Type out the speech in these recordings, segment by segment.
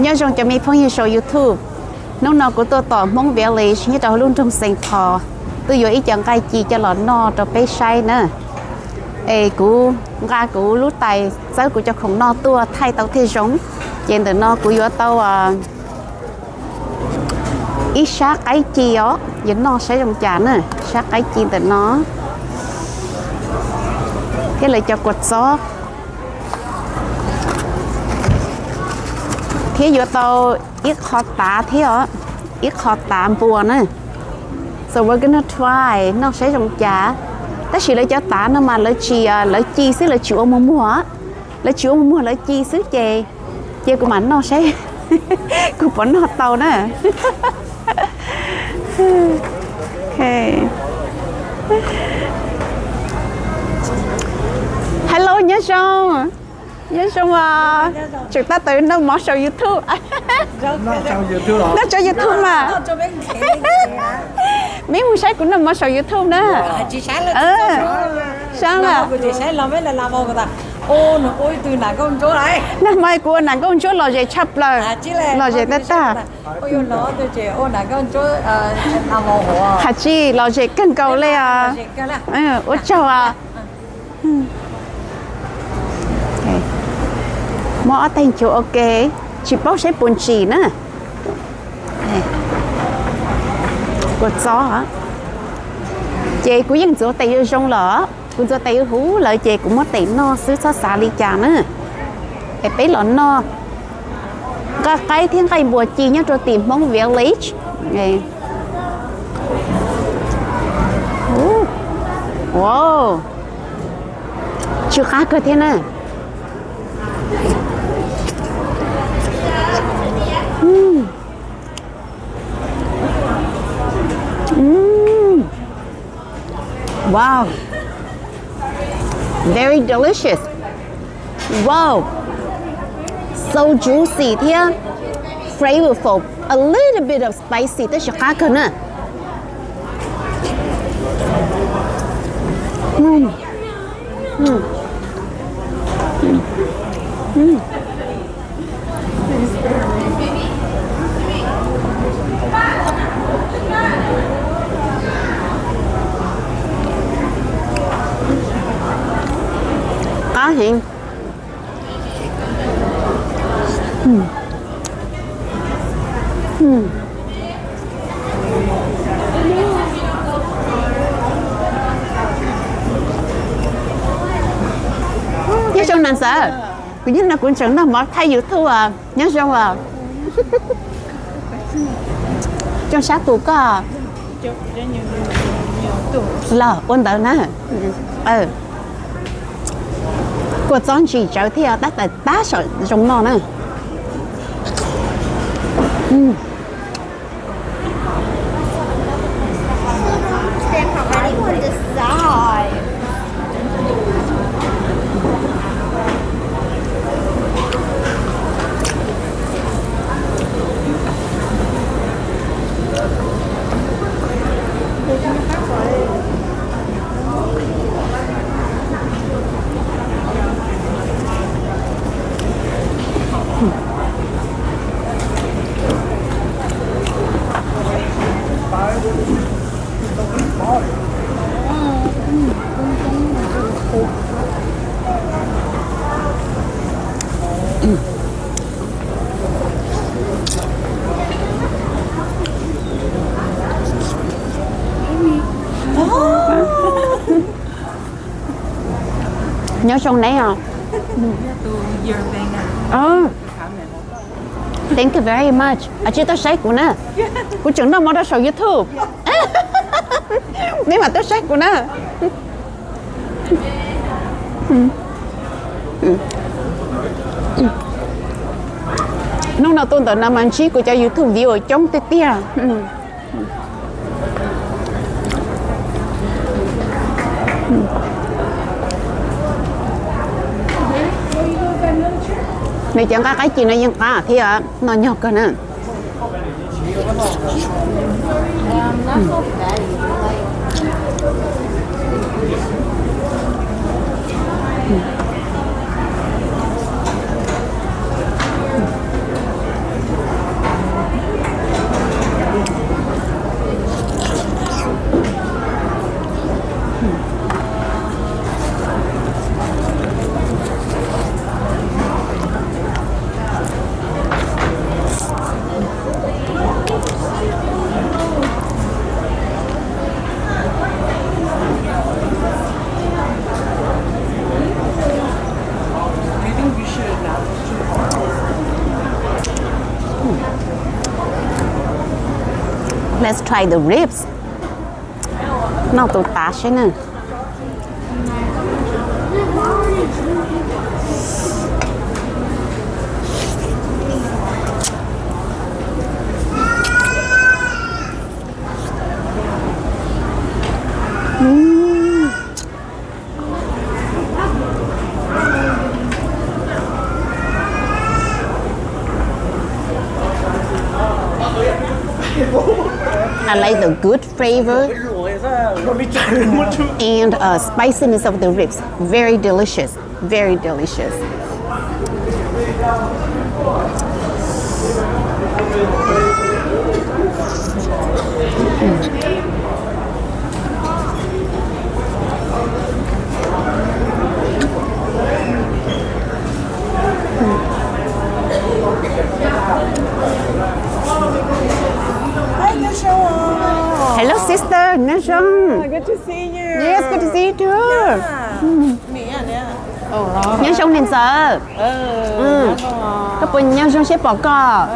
Nyob zoo cov me phooj ywg saum YouTube. Hnub no kuv tuaj tom Hmoob Village nyob rau hauv lub nroog Xeem Thos, tuaj yuav ib co nqaij ci coj los noj rau peb saib na. Es kuv nqa kuv lub tais txawb kuv cov khoom noj tuaj thaij tau thiaj zoo. Ces ntawm no kuv yuav tau ib sab qaib ci os, yuav noj saib zoo cas na. Sab qaib ci ntawm no thiab lawv cov kua txob, thiab yuav tau ib qho tav thiab os, ib qho tav npua na. So we're gonna try noj saib zoo cas. Tab sis lawv cov tav no mas lawv tsis, lawv ci xwb, lawv tsis ua muag muag, lawv tsis ua muag muag, lawv ci xwb ces, ces kuv mam noj saib kuv puas noj tau na. Hello, nyob zoo. Nyob zoo os. Tseem tab tom noj mov saum YouTube. Noj saum YouTube mas. Meb mus saib kuv noj mov saum YouTube na. Sab lawm. Nag hmo kuv ua nas nkauj ntsuab los zem tshaj plaws, los zem tag tag. Has tsi los zem kawg nkaus li os. Ua tsaug os. Muab ob teg nchuav ua ke, tsis paub saib puas ntsim na. Kua txob, ces kuv yeej ntxuav tes yuav zoo lawm, kuv ntxuav tes yuav huv lawm ces kuv muab tes noj xwb txhob xav li cas na. Es peb los noj nqaij qaib thiab nqaij npua ci nyob rau tim Hmoob Village. Wow, tsw qab kawg thiab na. Wow, very delicious. Wow, so juicy thiab flavorful, a little bit of spicy tab sis qab kawg na. Qab heev. Nyob zoo na ntxawm, kuv nyob no kuv tseem noj mov thaij YouTube os. Nyob zoo os. Coj sab pus koj los ua ntawd na. Kua txob ntsim tsawv thiab tab tom tab saum zoo noj na. Nyob zoo neb os. Thank you very much. Tsis tau saib kuv na. Kuv tseem noj mov rau saum YouTube. Neb mam tuaj saib kuv na. Hnub no tuaj ntawm no mas ntsib kuv cov YouTube view coob tiag tiag. Nws cov nqaij qaib ci no yeej qab thiab, noj nyog kawg na. Let's try the ribs. Noj tus tav seb na. I like the good flavor and uh, spiciness of the ribs. Very delicious. Very delicious. Hi, Nyob Zoo. Hello, sister. Nyob Zoo. Yeah, good to see you. Yes, good to see you too. Yeah. Mm. Nyob Zoo niam ntxawm. Koj puas nyob zoo, seb pom koj.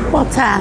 Pom txha.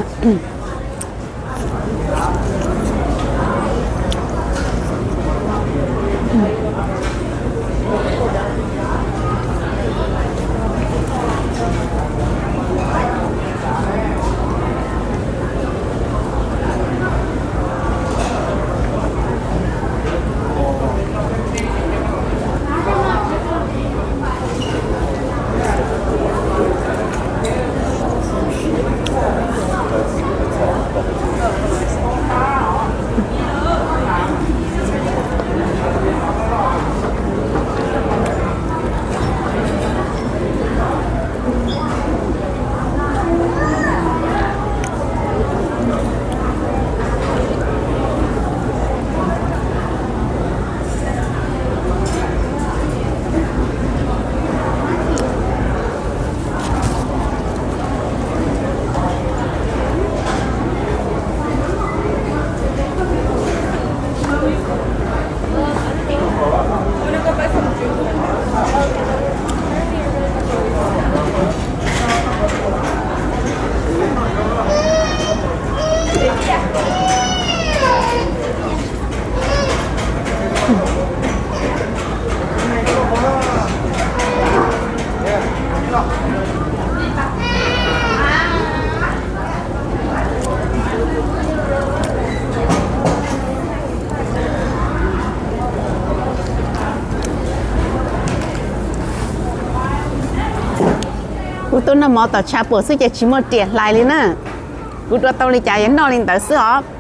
Kuv tuaj noj mov tom tshav puam xwb ces tsis muaj riam hlais li na. Kuv dua tau li cas yuav noj li ntawd xwb os.